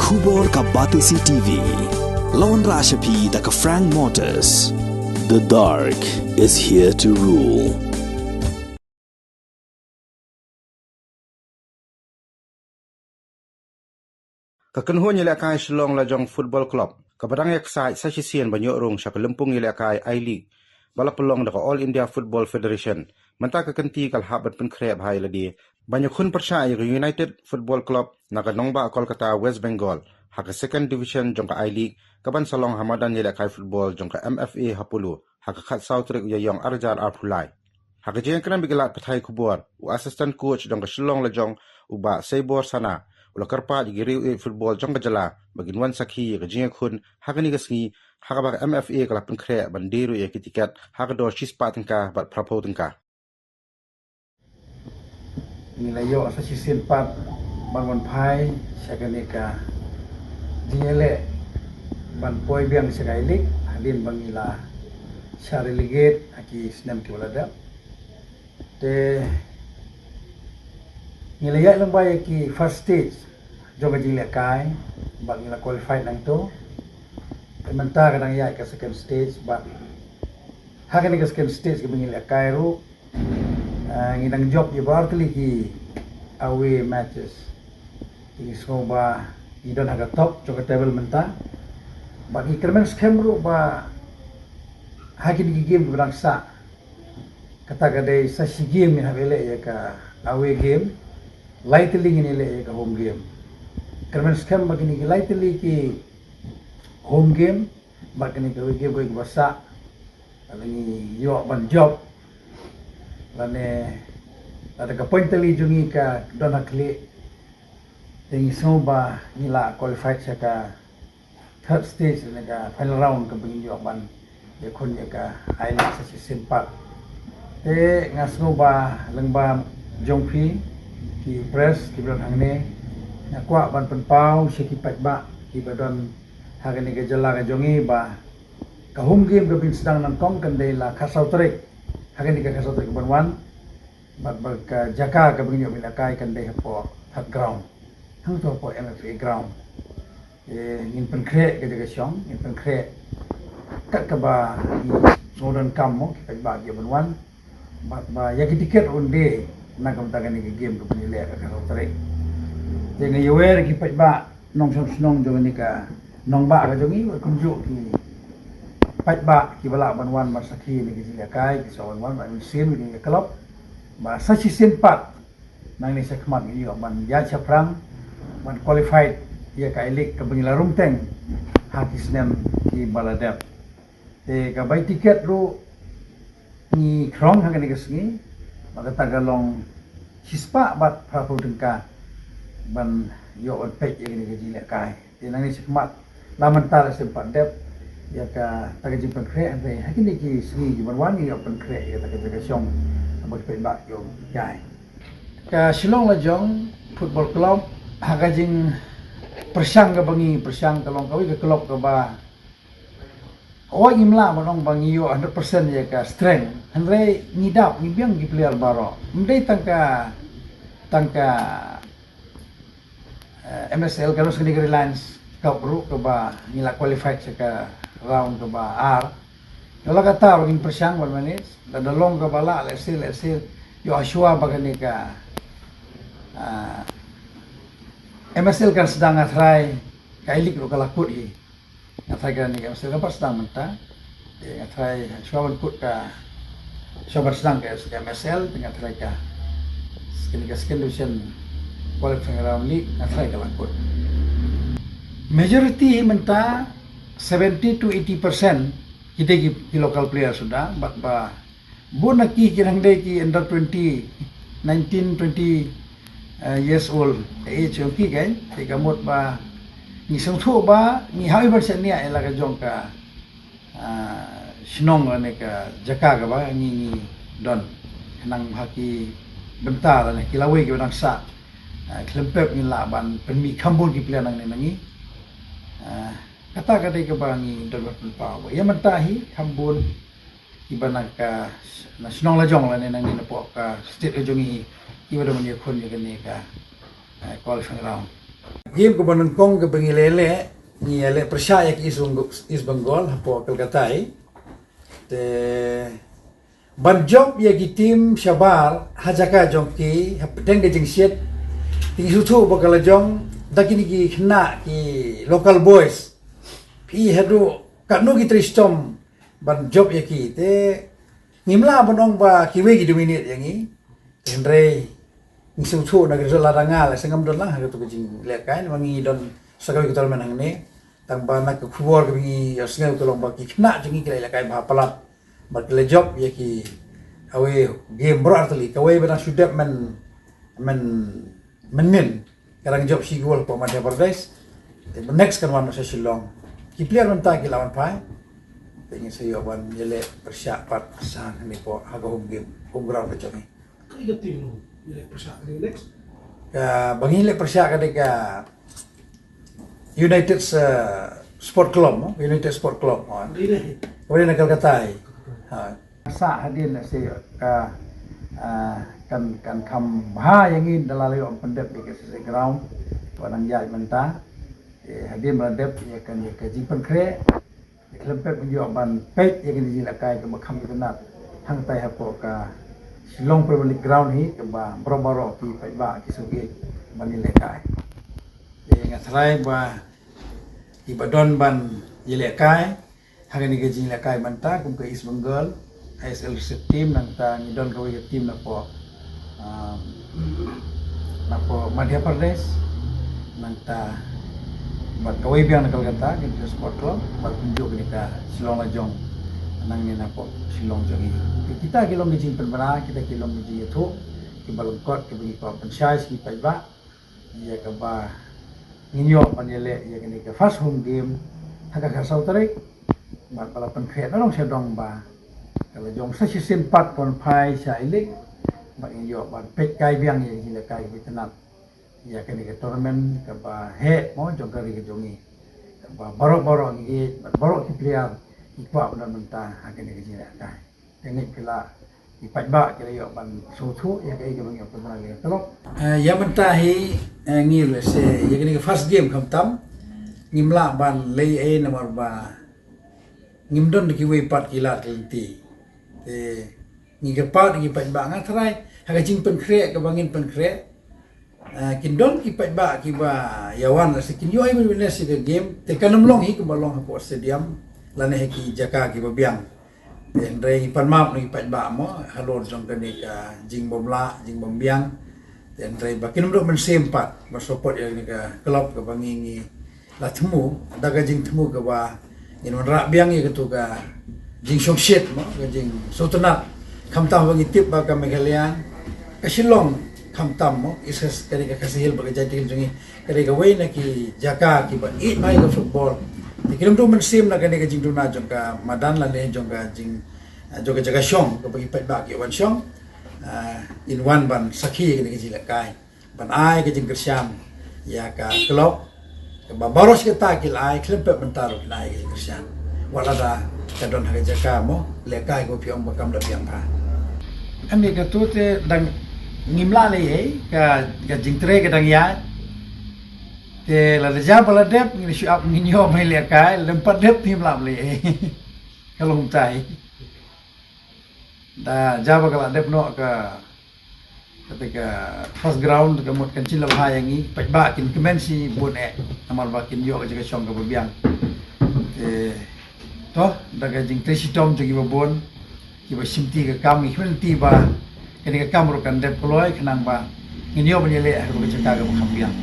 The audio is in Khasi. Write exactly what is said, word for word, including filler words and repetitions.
Khubor ka Batesi T V. Lawan Rashapi da ka Frank Motors. The dark is here to rule. Ka kynhun ïalehkai Shillong Lajong Football Club kaba dang ïa ksaid sa shisien ban ïoh rung sha ka lympung ïalehkai I-League ba la pynlong da ka All India Football Federation, mynta ka kynti ka la hap ban pynkhreh bha ïa lade ban ïakhun pyrshah ïa ka United Football Club na ka nongbah Kolkata, West Bengal, ha ka Second Division jong ka I-League kaban sa long ha madan ïalehkai football jong ka M F A ha Polo ha ka khatsaw tarik u Ïaïong arhajar arphew lai. Ha ka jingïakren bad ki lad pathai khubor, u assistant coach jong ka Shillong Lajong, u Bah Seibor Sana, u la kyrpad ïa ki riew ïeit football jong ka jylla ba kin wan sakhi ïa ka jingïakhun ha kane ka sngi, ha kaba ka M F A ka la pynkhreh ban die ruh ïa ki tiket ha ka dor shispah tyngka bad phraphew tyngka. Ngi la ïoh sa shisien pat ban wan phai sha kane ka jingïaleh ban poi biang sha ka I-League hadien ba ngi la shah relegate ha ki snem kiba la dep. Te ngi la ïaid lyngba ïa ki first stage jong ka jinglehkai bad ngi la qualified nangto. Te mynta ka dang ïaid ka second stage bad ha kane ka second stage kaba ngi lehkai ruh, ah, ngi dang jop ïa baroh tylli ki away matches. Te ngi sngew ba ngi don ha ka top jong ka table mynta. Bad ngi kyrmen skhem ruh ba ha kine ki game kiba dang sah, kata ka dei sa shi game ngin hap ïaleh ïa ka away game, lai tylli ngin ïaleh ïa ka home game. Kyrmen skhem ba kine ki lai tylli ki home game bad kane ka away game kiba sah, lada ngi ïoh ban jop, lane lada ka point tally jong ngi ka don ha khlieh, te ngi sngew ba ngi la qualified sha ka third stage, lane ka final round kaba ngin ïoh ban ïakhun ïa ka I-League sa shisien pat. Te nga sngew ba lyngba jong phi ki press kiba don hangne, nga kwah ban pynpaw sha ki paidbah kiba don ha kane ka jylla ka jong ngi ba ka home game kaba ngin sdang nyngkong kan dei la khatsaw tarik, ha kane ka khatsaw tarik kaban wan. Bad ba ka jaka kaba ngin ïoh ban lehkai kan dei hapoh Third Ground, hangto hapoh M F A ground. Eh, ngin pynkhreh ka jaka shong, ngin pynkhreh kat kaba ngi sngewdonkam mo, ki paidbah ki ïoh ban wan. Bad ba ïa ki tiket ruh un die na ka bynta kane ka game kaba ngin leh ka khatsaw tarik. Te nga ïawer ïa ki paidbah nongshong shnong jong kane ka nongbah ka jong ngi, bad kumjuh ki paidbah kiba lah ban wan ban sakhi ïa kane ka jinglehkai, ki sa wan wan ban mynsiem ïa kane ka club. Ba sa shisien pat nangne shakhmat ngin ïoh ban ïaid shaphrang ban qualified ïa ka I-League kaba ngi la rung teng ha ki snem kiba la dep. Te ka bai tiket ruh ngi khrong ha kane ka sngi, ba kata ka long shispah bad phraphew tyngka ban ïoh ban peit ïa kane ka jinglehkai. Te nangne shakhmat la mynta la sdang pat dep ïa kata ka jingpynkhreh, hynrei ha kine ki sngi kiban wan ngi ïoh pynkhreh ïa kata ka jaka shong ba ki paidbah ki ïoh ban ïaid. Ka Shillong Lajong Football Club ha ka jingpyrshang kaba ngi pyrshang ka long kawei ka club kaba, wat ngim lah ban ong ba ngi ïoh hundred percent ïa ka strength, hynrei ngi dap, ngi biang ki player baroh. Ym dei tang ka, tang ka, eh, M S L, ka ruh sa kane ka Reliance Cup ruh kaba ngi la qualified sha ka round kaba ar. Ïoh la kata ruh ngin pyrshang ban manage. Lada long kaba lah, let's say, let's say, ïoh shuwa ba kane ka, ah, M S L kan sdang, nga tharai ka I-League ruh ka la kut hi. Nga tharai kane ka M S L kan pat sdang mynta. Te nga tharai shuwa ban kut ka, shuwa ban sdang ka M S L, te nga tharai ka, kane ka Second Division Qualifying Round League, nga tharai ka la kut. Majority hi mynta, seventy to eighty percent ki dei ki, ki local player suda, bad ba bun na ki ki dang dei ki under twenty, nineteen, twenty, eh, years old ka age jong ki, kan. Te ka mut ba ngi sngewthuh ba ngi hap ban shaniah ïa la ka jong ka, ah, shnong lane ka jaka kaba ngi, ngi don. Khnang ha ki bynta lane ki lawei kiba dang sah, ah, khlem pep ngin lah ban pynmih kham bun ki player nangne na ngi. Ah, kata ka dei kaba ngi don ban pynpaw. Ïa mynta hi kham bun kiba na ka, na shnong Lajong lane nangne napoh ka state ka jong ngi, kiba don ban ïakhun ïa kane ka, eh, qualifying round. Game kaba nyngkong kaba ngi leh leh, ngi leh pyrshah ïa ki East Bengal, East Bengal hapoh Kolkata. Te ban jop ïa ki team shabar ha jaka jong ki, hapdeng ka jingshit. Te ngi sngewthuh ba ka la jong da kine ki khynnah ki local boys. Phi haduh katno ki trei shitom ban jop ïa ki. Te ngim lah ban ong ba kiwei ki dominate ïa ngi. Hynrei ngi sngewthuh na ka result lada nga la sngewdon lang ha katu ka jinglehkai, namar ngi don sa kawei ka tournament hangne. Tang ba na ka khubor kaba ngi ïohsngew ka long ba ki khynnah jong ngi ki la lehkai bha palat. Bad ki la jop ïa ki, kawei game baroh artylli, kawei ba dang shu dep myn, myn, mynnin. Ka dang jop shi gol hapoh Madhya Pradesh. Te ba next kan wan sha Shillong. Ki player mynta ki la wan phai. Te ngin sa ïoh ban ïaleh pyrshah pat sa hangne hapoh ha ka home game, home ground ka jong ngi. Ka dei ka team no, ïaleh pyrshah ka dei next. Kaba ngi leh pyrshah ka dei ka United, eh, Sport Club, no? United Sport Club, ha. Ka dei na hi. Kaba dei na Kolkata hi. Ha. Sa hadien na se ka, ah, kan, kan kham bha ïa ngi da la ïoh pyndep ïa ka S S A ground. Kaba nang ïaid mynta. Eh, hadien ba la dep ïa kan ïa ka jingpynkhreh. Khlem pep ïoh ban peit ïa kane ka jinglehkai kaba kham itynnad hangtai hapoh ka Shillong Premier League ground hi kaba baroh baroh ki paidbah ki sngewbha ban ïalehkai. Te nga tharai ba kiba don ban ïalehkai ha kane ka jinglehkai mynta kum ka East Bengal, I S L Rishab team, nangta ngi don kawei ka team napoh, um, napoh Madhya Pradesh, nangta bad kawei biang na Kolkata, ka Sport Club, bad kumjuh kane ka Shillong Lajong, nangne napoh Shillong jong ngi. Kita ki long ka jingpynbna, kita ki long ka jingïathuh kiba lyngkot kiba ngi kwah pynshai sha ki paidbah. Ïa kaba ngin ïoh ban ïaleh ïa kane ka first home game ha ka khatsaw tarik. Bad ba la pynkhreh na dong sha dong ba ka la jong sa shisien pat ban phai sha E-League. Bad ngin ïoh ban peit kai biang ïa ka jinglehkai kaba itynnad ïa kane ka tournament kaba heh mo jong ka ri ka jong ngi. Kaba baroh baroh ngi ïeit bad baroh ki player ki kwah ban don mynta ha kane ka jinglehkai. Te ngeit phi la, ki paidbah ki la ïoh ban sngewthuh ïa kaei kaba ngi ïoh pynbna ïa ka club. Eh, ïa mynta hi, eh, ngi ruh se ïa kane ka first game khamtam ngim lah ban leh ei namar ba ngim don da kiwei pat ki lad ki lynti. Te ngi kyrpad ïa ki paidbah, nga tharai ha ka jingpynkhreh kaba ngin pynkhreh, ah, kin don ki paidbah kiba ïa wan lehse kin ïoh ai witness ïa ka game, te kan ym long hi kumba long hapoh stadium lane ha ki jaka kiba biang. Te hynrei ngi pan map na ki paidbah mo halor jong kane ka jingbymlah jingbymbiang. Te hynrei ba kin ym duh mynsiem pat ban support ïa kane ka club kaba ngi ngi la thmu da ka jingthmu kaba ngin wanrah biang ïa katu ka jingshongshit mo, ka jingsngewtynnad. Khamtam ba ngi tip ba ka Meghalaya, ka Shillong khamtam mo, East Khasi, kane ka Khasi Hills bad ka Jaintia Hills jong ngi, ka dei kawei na ki jaka kiba ïeit bha ïa ka football. Te ki ym duh mynsiem na kane ka jingduna jong ka madan lane jong ka jing, jong ka jaka shong kaba ki paidbah ki wan shong. Ah, in wan ban sakhi ïa kane ka jinglehkai ban ai ka jingkyrshan ïa ka club. Kaba baroh shi katta ki la ai, khlem pep mynta ruh kin ai ka jingkyrshan. Wat lada ka don ha ka jaka mo lehkai kaba phi ong ba kam da biang bha. Em, ïa katu te dang ngim lah leh ei, ka, ka jingtrei ka dang ïaid. Te lada jia ba la dep ngin shu ap ngin ïoh ban lehkai, lada ym pat dep ngim lah leh ei. Ka long kumtai. Da jia ba ka la dep noh ka, kata ka first ground, ka mut kan shu la bha ïa ngi, paidbah kin kmen shibun eh, namar ba kin ïoh ka jaka shong kaba biang. Te to, da ka jingtrei shitom jong kiba bun kiba shimti ka kam, ngi kmen lynti ba kane ka kam ruh kan dep kloi khnang ba ngin ïoh ban ïaleh ha ka jaka kaba kham biang.